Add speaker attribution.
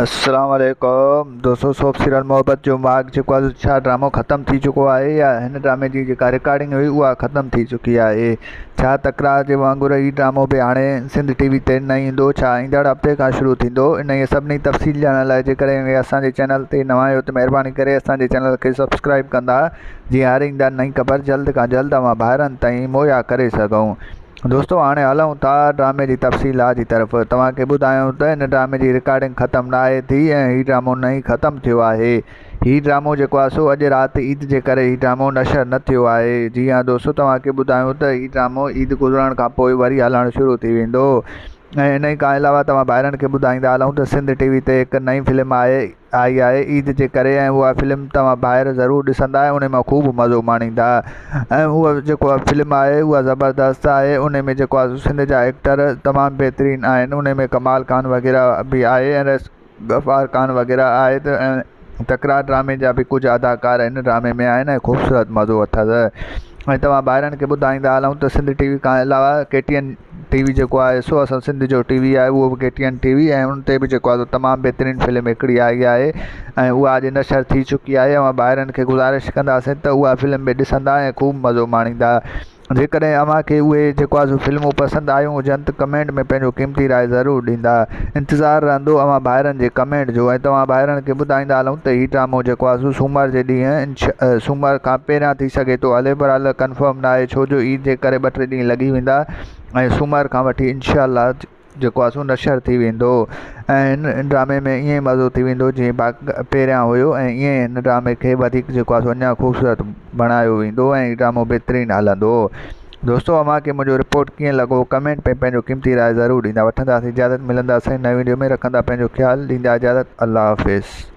Speaker 1: السلام عليڪم دوستو سوپ سيريل محبت جو ماڳ جيڪو آهي ڇا ڊرامو ختم ٿي چڪو آهي يا هن ڊرامي جي جيڪا رڪارڊنگ هئي اها ختم ٿي چڪي آهي ڇا تڪرار جي وانگر هي ڊرامو به هاڻي سنڌ ٽي وي تي نه ايندو ڇا ايندڙ هفتي کان شروع ٿيندو انهي سڀني تفصيل ڄاڻڻ لاء جيڪڏهن اوهين اسان جي چينل تي نوان آهيو ته مهرباني ڪري اسان جي چينل کي سبسڪرائب ڪندا جيئن هر ايندڙ نئين خبر جلد کان جلد اوهان ڀائرن تائين مهيا ڪري سگهون. دوستو هاڻي هلون ٿا ڊرامي جي تفصيلات جي طرف توهان کي ٻڌايون ته هن ڊرامي جي رڪارڊنگ ختم ناهي ٿي ۽ هي ڊرامو نه ئي ختم ٿيو آهي هي ڊرامو جيڪو آهي سو اڄ رات عيد جي ڪري هي ڊرامو نشر نه ٿيو آهي جي ها دوستو توهان کي ٻڌايون ته هي ڊرامو عيد گذرڻ کان پوء وري هلڻ شروع ٿي ويندو ۽ انهي کان علاوه توهان ڀائرن کي ٻڌائيندا هلون ته سنڌ ٽي وي تي هڪ نئين فلم آهي آئي آهي عيد جي ڪري ۽ اها فلم توهان ڀائر ضرور ڏسندا ۽ ان مان خوب مزو ماڻيندا ۽ اها جيڪو آهي فلم آهي اها زبردست آهي ان ۾ جيڪو آهي سنڌ جا ايڪٽر تمام بهترين آهن ان ۾ ڪمال خان وغيره به آهي ۽ غفار خان وغيره آهي ته ۽ تڪرار ڊرامي جا به ڪجهه اداڪار هن ڊرامي ۾ آهن ۽ خوبصورت مزو اٿس ۽ توهان ڀائرن کي ٻڌائيندا هلون ته سنڌ ٽي وي کان علاوه ڪي ٽي اين ٽي وي جيڪو آهي سو اسان سنڌ جو ٽي وي آهي اهو به ڪي ٽي اين ٽي وي ۽ ان تي به جيڪو آهي سو تمام بهترين فلم هڪڙي آئي آهي ۽ اها اڄ نشر ٿي چڪي آهي اوهان ڀائرن کي گذارش ڪنداسين ته اها فلم به ڏسندا ۽ خوب مزو ماڻيندا جيڪڏهن اوهان کي اهي جيڪو آهي سو فلمون پسند آيون هجن ته ڪمينٽ ۾ پنهنجو قيمتي راء ضرور ڏيندا انتظار رهندو اوهان ڀائرن جي ڪمينٽ جو ۽ توهان ڀائرن کي ٻڌائيندا هلون ته هي ڊرامو جيڪو آهي سو سومر جي ڏينهن سومر کان پهريان ٿي سگهي ٿو هلي بهرحال ڪنفرم ناهي ڇو جو عيد جي ڪري ٻه ٽي ڏينهن لڳي ويندا ۽ سومر کان وٺي انشاء الله جيڪو آهي سو نشر ٿي ويندو ۽ هن ڊرامي ۾ ائين ئي مزو ٿي ويندو جيئن پهريان هيو ۽ ائين ئي هن ڊرامي کي وڌيڪ جيڪو آهي سو اڃا خوبصورت بڻايو ويندو ۽ هي ڊرامو بهترين هلندو دوستو اوهان کي منهنجو رپورٽ ڪيئن لڳو ڪمينٽ ۾ پنهنجو قيمتي راء ضرور ڏيندا وٺنداسين اجازت ملنداسين نئين ويڊيو ۾ رکندا پنهنجو خيال ڏيندا اجازت الله حافظ.